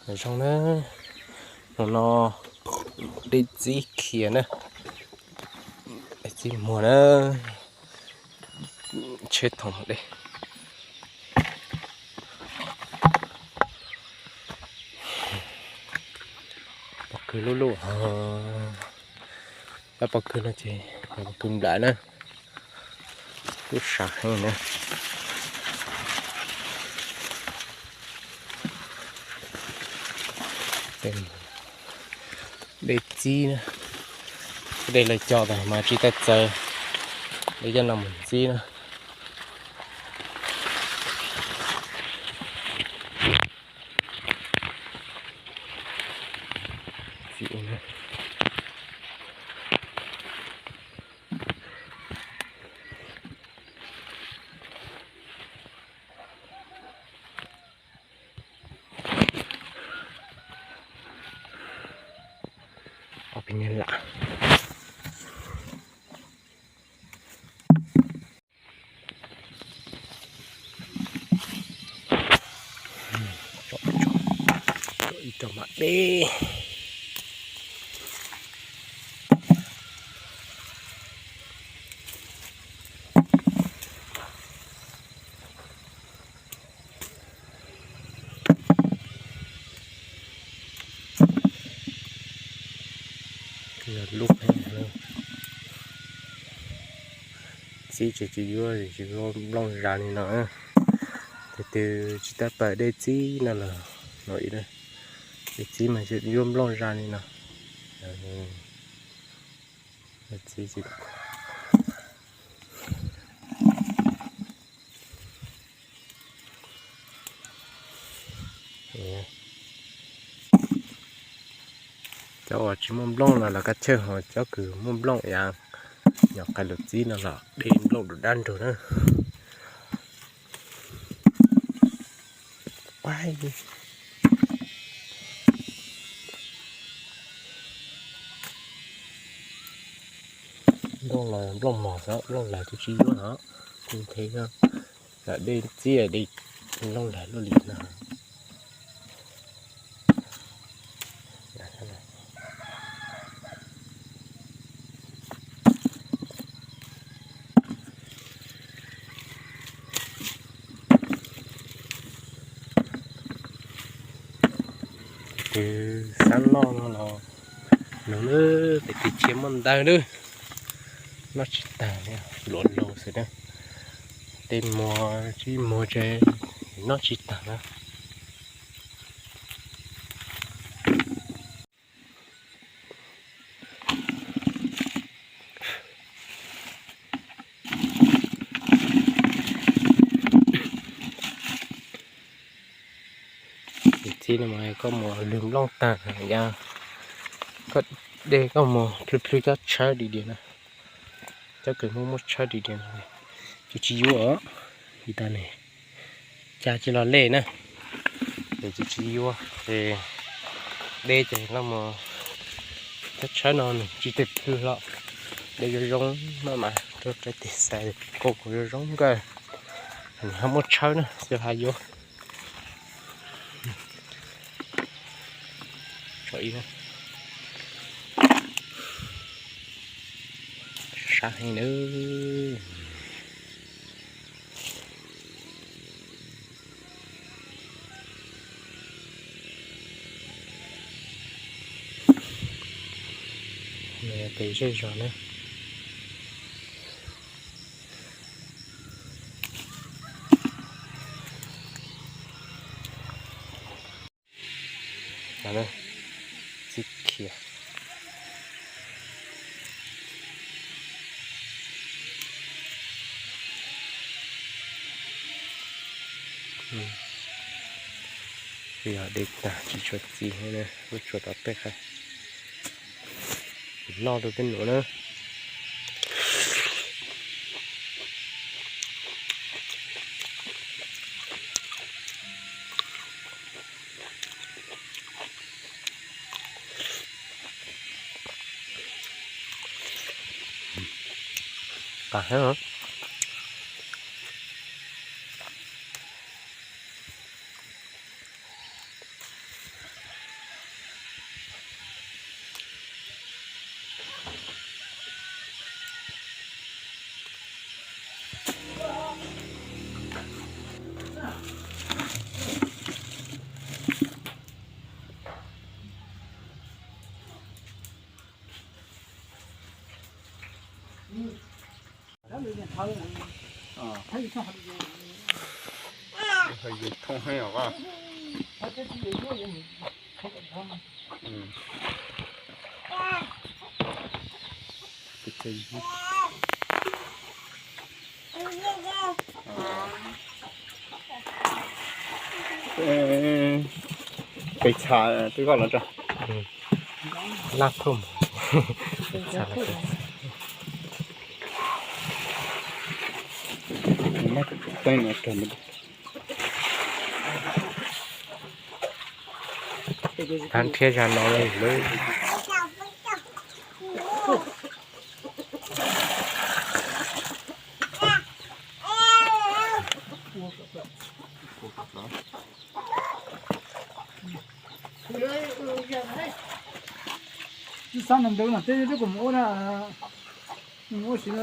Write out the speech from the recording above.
Zoo na, hmo no dej txib khiav na, dej txib muag na, tsheb thoob dej. Pob kws lub lub, cov pob kws no ces pob kws nplawm na, kuj sov heev na. Dej txib na, dej lawv cog tas mas tsis tau txawv, lawv coj no mus txib na. Ob peb nyuag lam. Ib rau mam deb. Lub pheej txib ces tsis yuav, tsis yuav nplooj zas li no. Tus twg tsis tau pawm dej txib no los no ib, dej txib mas yuav nplooj zas li no. Txib tsis Cov uas tsis muaj nplooj los lawv kav chawj, ho cov kws muaj nplooj ib yam nyom qais lus txib no los dej nplooj dub dab nrug na. Nplooj los nplooj mos xwb, nplooj lawg twb tsis yuav os. Kuv nthe yog dej txib dej nplooj lawg luaj li no. Tus xab loj no los nug lawm, pem tis tsis muaj ntawv lawm, noj tsis tag li, luav lus xwb na. Tej muag tsis muag ces noj tsis tag na. Txib no mas koj mus lwg nplooj tag, yog koj dej koj mus plhws plhws cov tshawb dim diam na. Cov kws muaj muaj tshawb dim diam no ces tsis yuav os. Li tas ne, cas tsis los lej na, ces tsis yuav. Ces dej ces los mus, cov tshawb no nws tsis tau plhws hlo. Dej zoo zoo no mas rau rawv tig xais qau kuj zoo zoo nkauj, nws ho muaj tshawb na, xyov has yuav. Sab heev nawb. Pem zej zos na. Txib khiav. Yog dej tag tsis tshua txi, lub tsua tom tej qab loj rau peb nuav na. Qab heev. Pes txha twb koj los tso. Laj thum. Tab nrhiav zag no lawm. Twb xab no ntawd no, twb kuv mus ua na, mus ua si no.